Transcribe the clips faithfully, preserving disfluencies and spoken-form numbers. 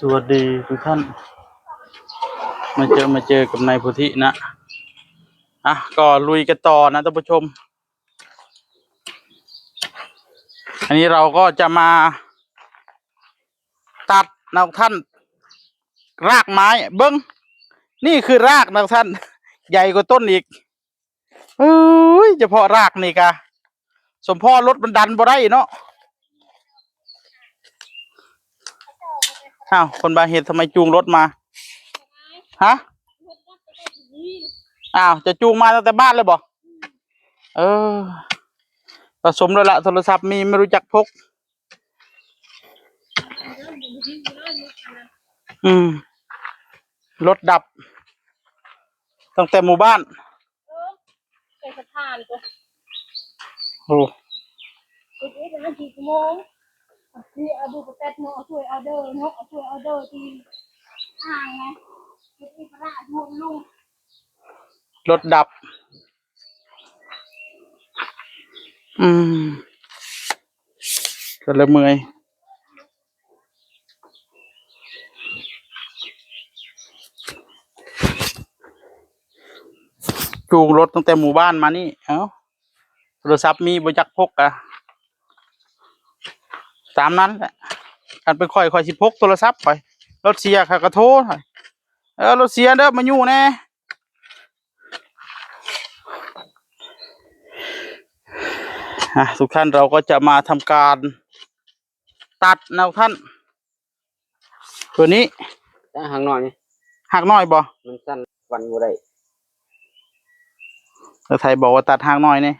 สวัสดีทุกท่าน มาเจอ มาเจอกับนายโพธินะ อ่ะ ก็ลุยกันต่อนะท่านผู้ชม อันนี้เราก็จะมาตัดนะท่าน รากไม้ เบิ่ง นี่คือรากนะท่าน ใหญ่กว่าต้นอีก เอ้ย เฉพาะรากนี่กะ สมพ่อรถมันดันบ่ได้เนาะ อ้าว คนบาเหตุทำไมจูงรถมา ฮะ อ้าว จะจูงมาตั้งแต่บ้านเลยบ่ เออ ผสมเลยละ โทรศัพท์มีไม่รู้จักพก อืม รถดับ ตั้งแต่หมู่บ้าน เออ ไปสะพานตัว โอ้ จุดนี้เป็นนาทีชั่วโมง ที่เอาดูกระแตดเนาะ ช่วยเอาเด้อเนาะ ช่วยเอาเด้อที่อ่างไง จุดนี้พระร่วงลุง รถดับ อืม ก็เลยเมื่อย จูงรถตั้งแต่หมู่บ้านมานี่ เอ้า โทรศัพท์มีบ่จักพกอะ ตามนั้นแหละ คันเป็นข้อย ข้อยสิพกโทรศัพท์ไป รถเสียข้อยก็โทร เออ รถเสียเด้อ มาอยู่แน่ อ่ะ ทุกท่าน เราก็จะมาทำการตัดนะท่าน ตัวนี้ แต่หากน้อยนี่ หากน้อยบ่ มันสั้นฟันบ่ได้ แล้วไทยบอกว่าตัดหากน้อยนี่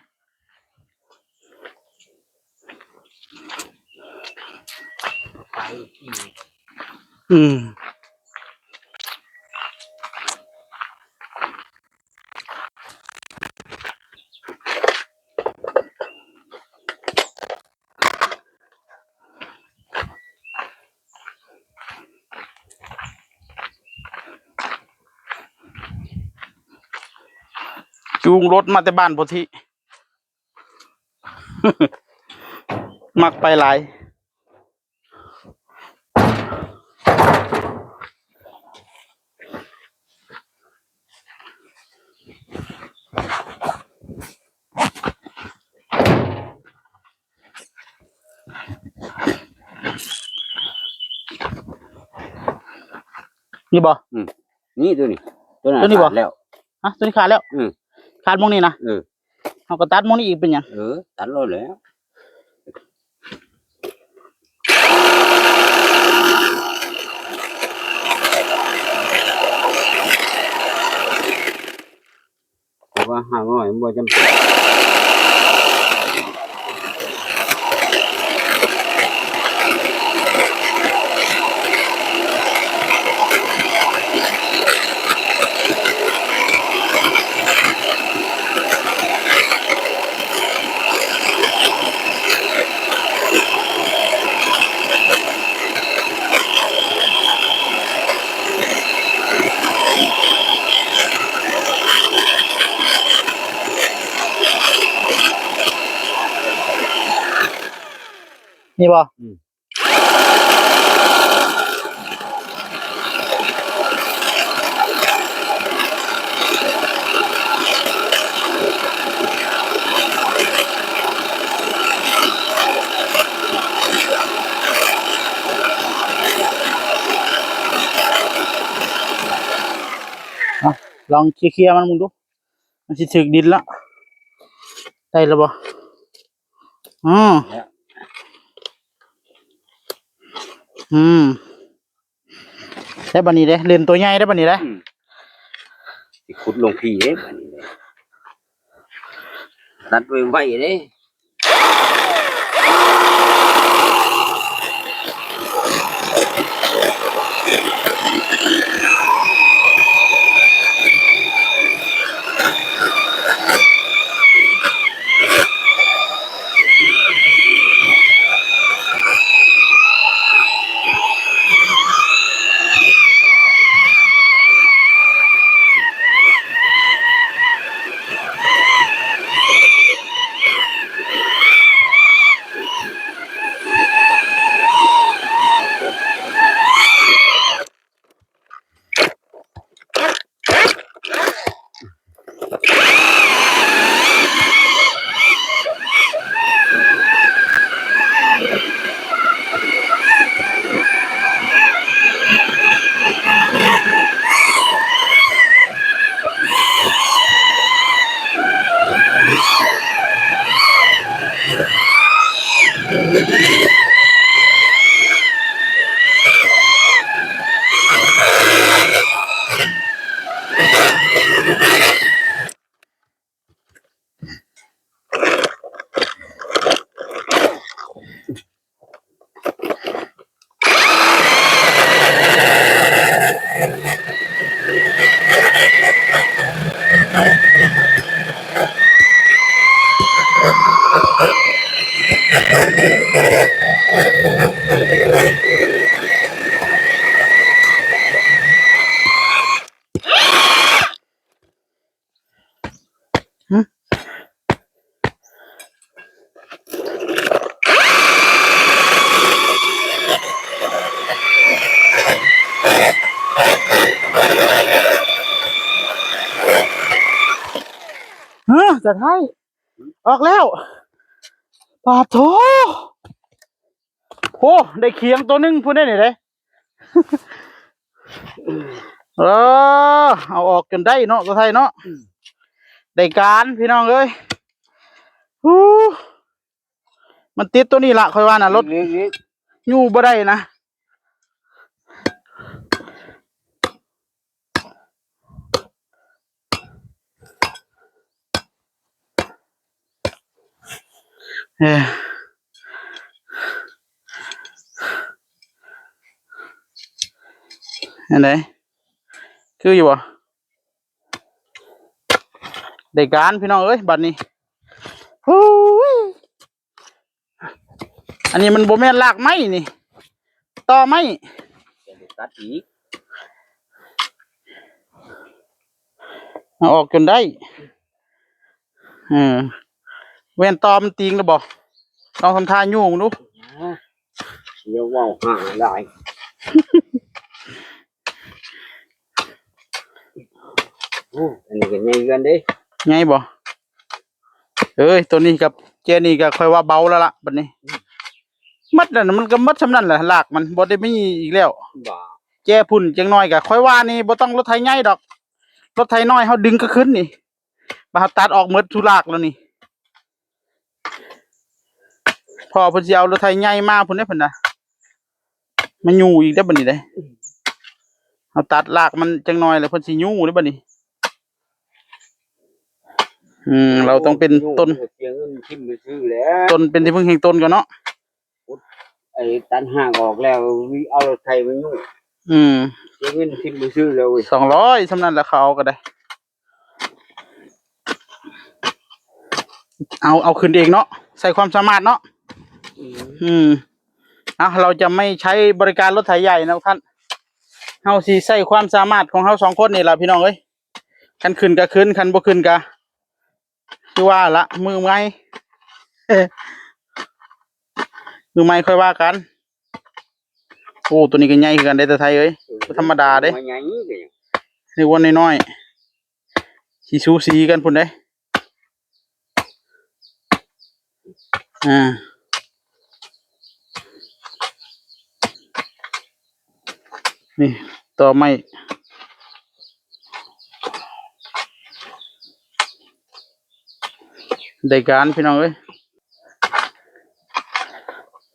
อืม จูงรถมาแต่บ้านโพธิ มักไปหลาย นี่บ่ อืม นี่ตัวนี้ ตัวนั้น ตัวนี้บ่ ขาดแล้ว ฮะ ตัวนี้ขาดแล้ว อืม ขาดหม่องนี้นะ เออ เอาก็ตัดหม่องนี้อีกเป็นหยัง เออ ตัดโลดแล้ว เพราะว่าหากน้อยมันบ่จำเป็น นี่บ่ อืม อ่ะ ลองเคลียร์ๆมันมึงดู มันสิถืกดินละ ได้แล้วบ่ อืม แล้ว อืม ได้บัดนี้เด้ เล่นตัวใหญ่ได้บัดนี้เด้ อืม สิขุดลงพี้เด้บัดนี้เด้ ตัดไวๆเด้ หึ ฮะ จะไทย ออกแล้ว ปาดโถ โห ได้เขียงตัวหนึ่งพูดได้นี่เด้ เออ เอาออกจนได้เนาะ ตัวไทยเนาะ อืม ได้การพี่น้องเอ้ย ฮู้ มันติดตัวนี้ละ ค่อยว่านะ รถ นี่ๆ อยู่บ่ได้นะ เอ้ย อันไหน คืออยู่บ่ ได้การพี่น้องเอ้ย บัดนี้ ฮู้ย อันนี้มันบ่แม่นรากไม้นี่ ตอไม้ จะได้ตัดอีก เอาออกจนได้ เออ แว่นตอมันติงหรือบ่ ลองทำท่ายูงดู เดี๋ยวเว้าหาหลาย โอ้ อันนี้ก็ใหญ่เกินเด้ ใหญ่บ่ เอ้ย ตัวนี้กับแจนี่ก็ค่อยว่าเบาแล้วล่ะ บัดนี้ มัดนั่นน่ะ มันก็มัดส่ำนั่นแหละ รากมันบ่ได้มีอีกแล้ว บ่ แจพุ่นจังน้อยก็ค่อยว่านี่ บ่ต้องรถไถใหญ่ดอก รถไถน้อยเฮาดึงก็ขึ้นนี่ บ่าเฮาตัดออกหมดทุกรากแล้วนี่ พ่อเพิ่นสิเอารถไถใหญ่มาพุ่นเด้เพิ่นน่ะ มายูอีกได้อบัดนี้เด้ เอาตัดรากมันจังน้อยแล้วเพิ่นสิยูได้อบัดนี้ อืม เราต้องเป็นต้น เสียเงินทิ่มไปซื้อแล้ว ต้นเป็นที่พึ่งแห่งตนก่อนเนาะ ไอ้ตัดหากออกแล้ว เอารถไถมายู อืม เสียเงินทิ่มไปซื้อแล้วเว้ย สองร้อย ส่ำนั่นแหละเขาเอาก็ได้ เอา เอาขึ้นเองเนาะ ใส่ความสามารถเนาะ อืม อืม อ่ะ เราจะไม่ใช้บริการรถไถใหญ่นะท่าน เฮาสิใช้ความสามารถของเฮาสองคนนี่ล่ะพี่น้องเอ้ย คันขึ้นก็ขึ้น คันบ่ขึ้นก็ คือว่าละ มือใหม่ เอ้ย มือใหม่ค่อยว่ากัน โอ้ ตัวนี้ก็ใหญ่คือกันเด้ ตาไทยเอ้ย บ่ธรรมดาเด้ มาใหญ่นี่ก็ยัง นึกว่าน้อยๆ สิสูสีกันพุ่นเด้ อ่า นี่ ตอไม้ ได้การพี่น้องเอ้ย